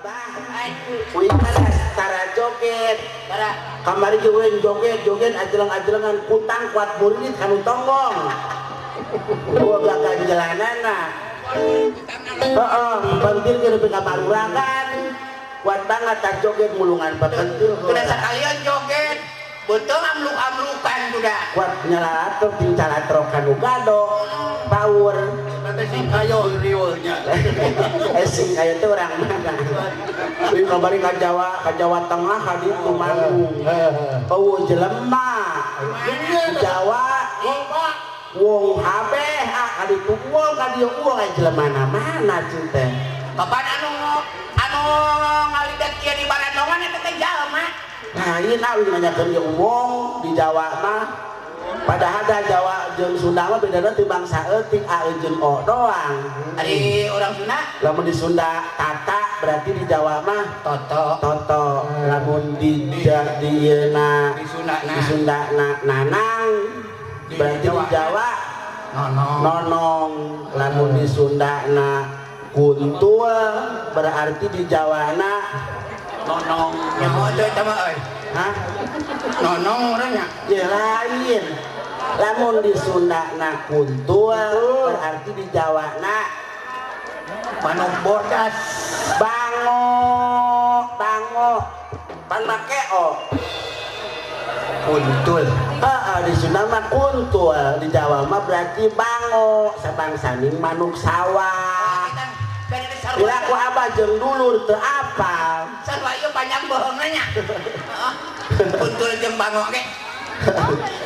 Bah, uing mah tara joget. Tara. Kamari ge uing joget, joget ajeleng-ajelengan kutang kuat murid kanu tonggong. Boga ganjelanana. Heeh, pentil ge nepi ka barurakan. Kuat banget tak joget mulungan pentil. Kena sekalian joget. Betul amluk-amlukan sudah. Kuat nyalatrok ting calatrok kanu gado. Power. Nanti sing kayo riweuhnya. Eh, sing kayo teh urang mana? Uing kamari ka Jawa Tengah ka ditu manggung. Eueuh jelema. Jawa wong habeh ah ka ditu wong ka dieu wong aya jelema mana cing teh. Kapan anu anu ngalidet kieu di Barandongan eta teh jalma. Nah, ieu na uing nanyakeun ieu wong di Jawa mah. Padahal da Jawa jeung Sunda mah bedana ti bangsa eutik A jeung O doang. Ari orang Sunda. Lamun di Sunda tata, berarti di Jawa mah Toto. Toto. Lamun di di ieu na Di Sunda di Sunda na nanang, Di berarti di Jawa. Jawa Nonong. Nonong. Lamun di Sunda na kuntul, berarti di Jawa na Nonong. Nyaho teu eta mah euy. Hah? Nonong urangnya. Ya lain. Lamun di Sunda na kuntul, berarti di Jawa na manuk bodas. Bango, bango pan make o. Kuntul. Heeh, di Sunda mah kuntul, di Jawa mah berarti bango, sabangsaning manuk sawah. Bila ku abah jeung dulur teu apal. Sarua ieu panjang bohongna nya. Heeh. Kuntul jeung bango ge.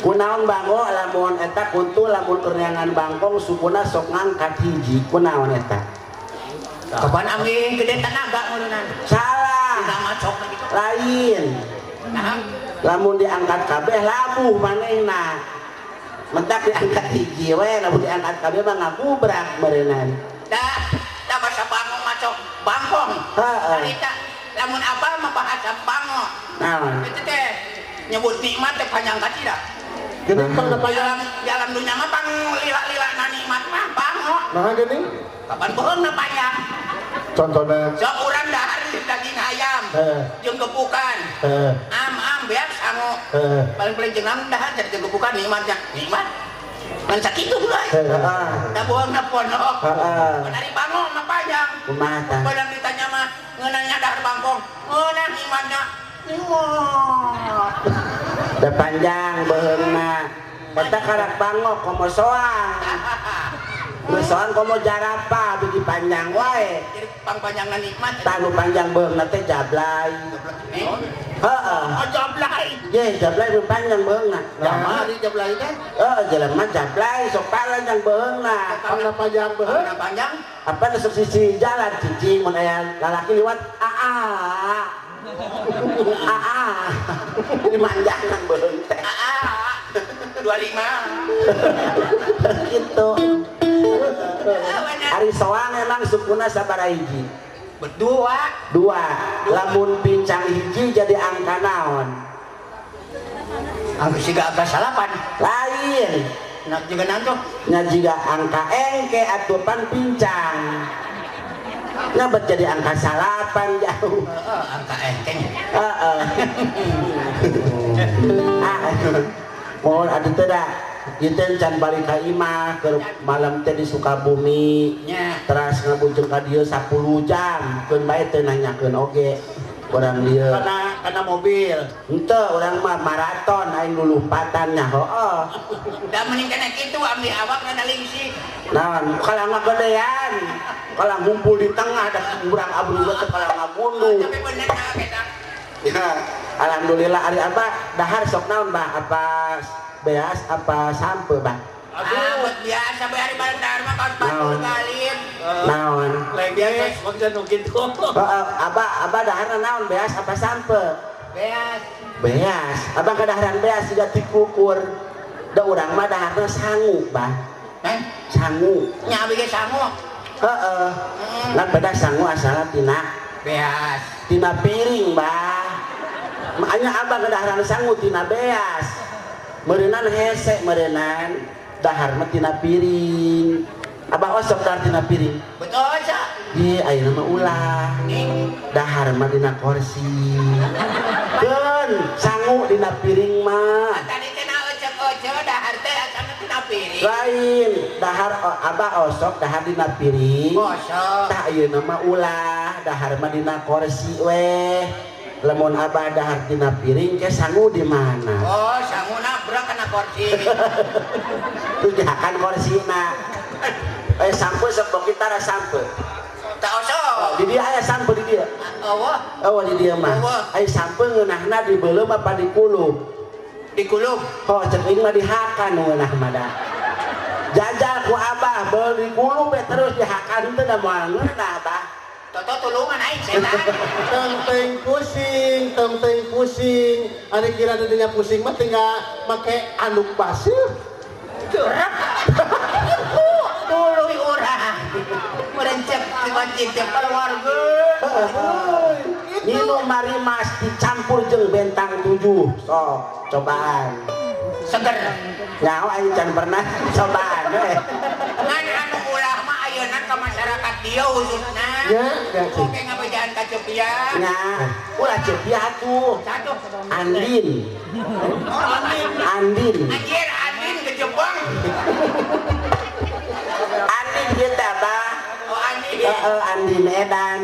Kunaon bango lamun eta kuntul, lamun keur neangan bangkong sukuna sok ngangkat hiji, kunaon eta? Kapan ambil gede tenaga ngeureunnan. Salah. Udah macok gitu. Lain. Nah, lamun diangkat kabeh labuh manehna. Mentak diangkat hiji we, lamun diangkat kabeh mah ngabubrak meureunnan. Dah, dah bahasa bango macok bangkong. Heeh. Harita lamun apa mah bahasa bango. Naon? Itu teh nyebut nikmat teh panjang kacida. Geuning pang Di napayan. alam, di alam dunia mah pang lila-lila na nikmat mah bango. Nah, geuning. Kapan bohongna panjang? Contohna. Sok urang dahar daging ayam. Jeung gepukan. Am am beak sangu. Paling-paling jeung naon dahar jadi jeung gepukan nikmatnya. Nikmat. Ngan sakitu bae. Da bohongna pondok. Dari bango mah panjang. Kumaha tah? Padahal ditanya mah ngeunanya dahar bangkong. Ngeunah nikmatnya. Nikmat. Da panjang beheungna. Eta karak bango komo soang. Nu soang komo jarapa bigi panjang wae. Jadi pang panjangna nikmat. Tah, nu panjang beheungna teh jablay. Eh, Heeh. oh, jablay. Ye, jablay nu panjang beheungna. Jama di jablay teh. Heeh, jelema jablay sok panjang beheungna. Pang napanjang beuheung. Pang panjang. Apa nu sok sisi jalan cicing mun aya lalaki liwat aa. Aa. Ini manjangan beuheung teh. Aa. 25. Gitu. Bener. Ari soang emang sukuna sabaraha hiji? Berdua. Dua. Lamun pincang hiji jadi angka naon? Angka siga angka salapan. Lain. Nah, juga nanti. Nya jiga angka engke atuh pan pincang. Nya bet jadi angka salapan jauh. Heeh, angka engkeng. Heeh. Ah, mohon atuh teh da. Ieu teh can balik ka imah keur malam teh di Sukabumi. Nya. Teras ngabujeng ka dieu 10 jam. Keun bae teu nanyakeun oge urang dieu. Karena karena mobil. Henteu, urang mah maraton aing lulumpatan nya heueuh. Da mending kena kitu ambil awak rada lingsik. Naon kalah ngagedean. Kalah ngumpul di tengah da urang abru teh kalah ngagunduh. Tapi bener nah kita. Ya, alhamdulillah. Ari abah dahar sok naon, Bah? Apa beas apa sampe, Bah? Ah, buat biasa bayar hari bareng dahar mah kaos batul Naon? galin. Naon? Biasa maksudnya nu kitu. Heeh, abah abah daharna naon, beas apa sampe? Beas. Beas. Abah kadaharan beas siga tikukur. Da urang mah daharna sangu, Bah. Eh, Sangu. Nya abi ge sangu. Heeh. Lan beda sangu asalna tina Beas. Tina piring, Bah. Makanya abah kadaharan sangu tina beas. Meureunan hese meureunan dahar mah tina piring. Abah osok dahar tina piring. Betul sa. Di ayeuna mah ulah. Dahar mah dina kursi. Keun sangu dina piring mah. Tadi teh na ecek-ecek dahar teh asana tina piring. Lain dahar abah osok dahar dina piring. Osok. Tah ayeuna mah ulah dahar mah dina kursi weh. Lamun abah dahar dina piring ke sangu di mana? Oh, sangu nabrak kana kursi. Terus dihakan kursina. Sampe sok kita tara sampe. Tak osok. Di dia aya sampe di dia. Eueuh. Oh, di dia mah. Aya sampe ngeunahna dibeuleum apa dikulub? Dikulub. Oh, cek aing mah dihakan ngeunah mah da. Jajal ku abah beul dikulub we terus dihakan teh da moal ngeunah bah. Toto tulungan aing setan. Tenteng pusing, tenteng pusing. Ari kira dinya pusing mah tinggal make anduk pasir. Tuluy urang. Merencep di masjid teh keluarga. Minum marimas dicampur jeung bentang 7. Sok cobaan. Seger. Nyaho aing can pernah cobaan we. Ngan anu ulah mah ayeuna ka masyarakat dieu khususna. Ya, ya. Oke ngabejaan ka Cepia. Nya, ulah Cepia atuh. Satu. Andin. Andin. Anjir, Andin ke Jepang. Andin ieu teh abah. Oh, Andin. Heeh, Andin edan.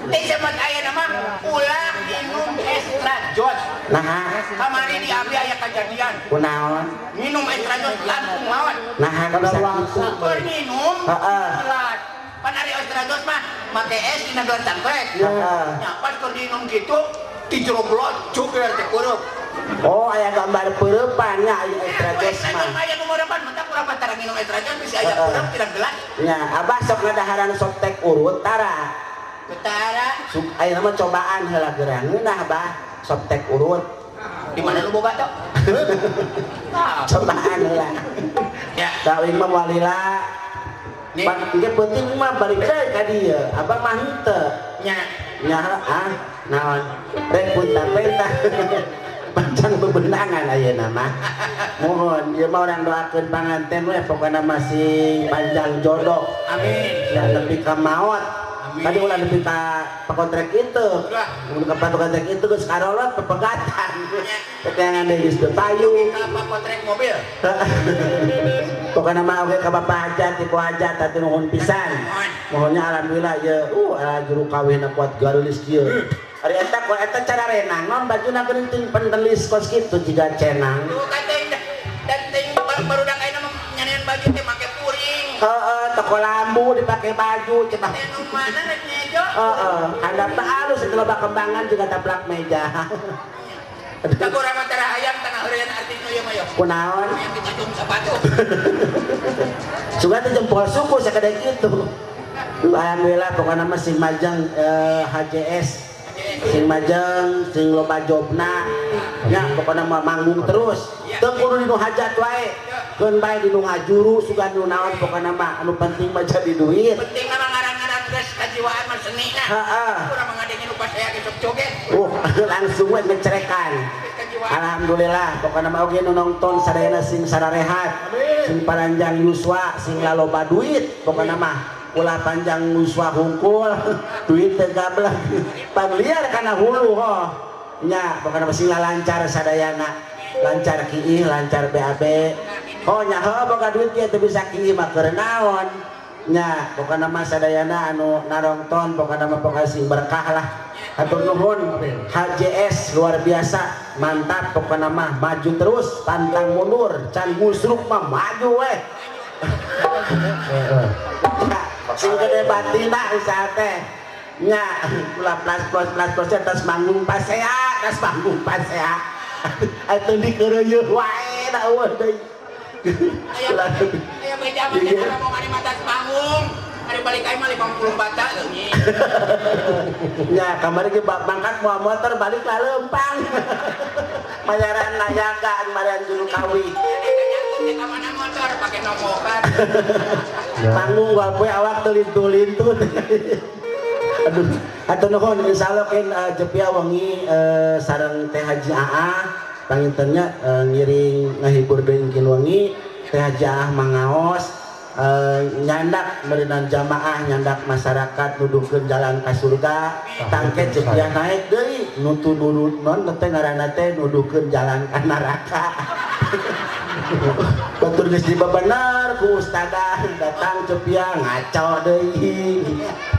Teh semet ayeuna mah ulah minum extra jos. Nah, kamari di abdi aya kajadian. Kunaon? Minum extra jos langsung maot. Nah, bisa kitu. Keur minum. Heeh. Telat. Pan ari extra jos mah make es dina gelas cangklek. Heeh. Nya pas keur diinum kitu di jero blocuk teh kurup. Oh, aya gambar peurepan nya aya extra jos mah. Aya nu meurepan mata kurang tara minum extra jos bisa aya kurang tidak gelas. Nya, abah sok ngadaharan softtek urut tara. Tara. Sok aya mah cobaan heula geurang ngeunah bah softtek urut. Di mana lu boga tok? Cobaan heula. Ya. Da uing mah walila. Pan engke peuting mah balik deui ka dieu. Abah mah henteu. Nya. Nya ah naon? Rek punta-penta. Panjang bebenangan ayeuna mah. Mohon ieu mah urang doakeun panganten we pokona masih panjang jodoh. Amin. Ya nepi ka maot. Tadi ulah nepi ka pakontrek itu. Mun ka pakontrek itu geus karolot pepegatan. Teteangan deui geus teu payu. Ka pakontrek mobil. Pokona mah oge ka bapak hajat ibu hajat atuh nuhun pisan. Mohonnya alhamdulillah ye ala juru kawinna kuat garulis kieu. Ari eta kok eta cara renang non bajuna geuning pentelis kos kitu jiga cenang. Tuh kateng dan ting barudak ayeuna mah nyanean baju teh make puring. Heeh, toko lambu dipake baju cenah. Teh nu mana rek nyejo? Heeh, handap teh alus eta loba kembangan juga taplak meja. Ka urang mah tara hayang tengah heureun artis nu ieu mah yo. Kunaon? Hayang ditajung sepatu. Sugan teh jempol suku sakade kitu. Alhamdulillah pokona mah sing majeng HJS. Sing majeng, sing loba jobna. Nya pokona mah manggung terus. Teu kudu dinu hajat wae. Keun bae dinu ngajuru sugan dinu naon pokona mah anu penting mah jadi duit. Penting mah ngarang-ngarang geus kajiwaan mah seni na. Heeh. Urang mah ngadengin nu pasea ge sok joget. Langsung we ngecerekan. Alhamdulillah pokona mah oge nu nonton sadayana sing sararehat, sing paranjang yuswa, sing laloba duit pokona mah. Ulah panjang yuswa hungkul, duit teu gablek. Pangliar kana hulu ho. Nya pokona mah sing lancar sadayana. Lancar kiih, lancar BAB. Oh nya heuh boga duit ge teu bisa kiih mah keur naon. Nya pokona mah sadayana anu narongton pokona mah pokona sing berkah lah. Hatur nuhun HJS luar biasa mantap pokona mah maju terus pantang mundur can musruk mah maju weh. Sing gede batina usaha teh nya ulah plas plos plas plos tas manggung pasea tas manggung pasea atuh dikeureuyeun wae da eueuh deui. Aya beja mah teh ngomong ari mah tas panggung. Ari balik aing mah 50 bata leungit. Nya kamari ge mangkat moal motor balik lah leumpang. Mayaran nayaga marian juru kawih. Ka mana motor pake nombokan. Panggung gua poe awak teu lintu-lintu. Aduh, hatur nuhun insyaallah kin Jepia wengi sareng Teh Haji Aa pangintennya ngiring ngahibur deui kin wengi Teh Haji Aa mangaos Nyandak meureunan jamaah, nyandak masyarakat, nuduhkeun jalan ka surga. Tangke Cepiah naik deui nutu nurut non teh ngaranna teh nuduhkeun jalan ka neraka. Batur geus dibebener ku ustadah, datang Cepiah ngaco deui.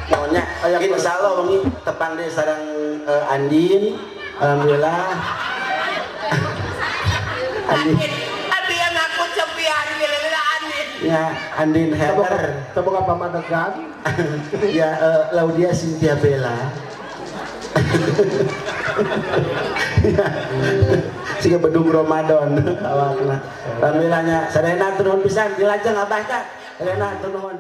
Maunya Aya insyaallah wengi tepang deui sareng Andin. Alhamdulillah. Andin. Andin, abi yang ngaku Cepiah lila Andin. Ya, Andin Heather. Teboga pamadegan. Ya, Laudia Cynthia Bella. Ya. Siga bedung Ramadan awakna. Alhamdulillah nya sadayana nuhun pisan, dilajeng Abah teh. Sadayana nuhun.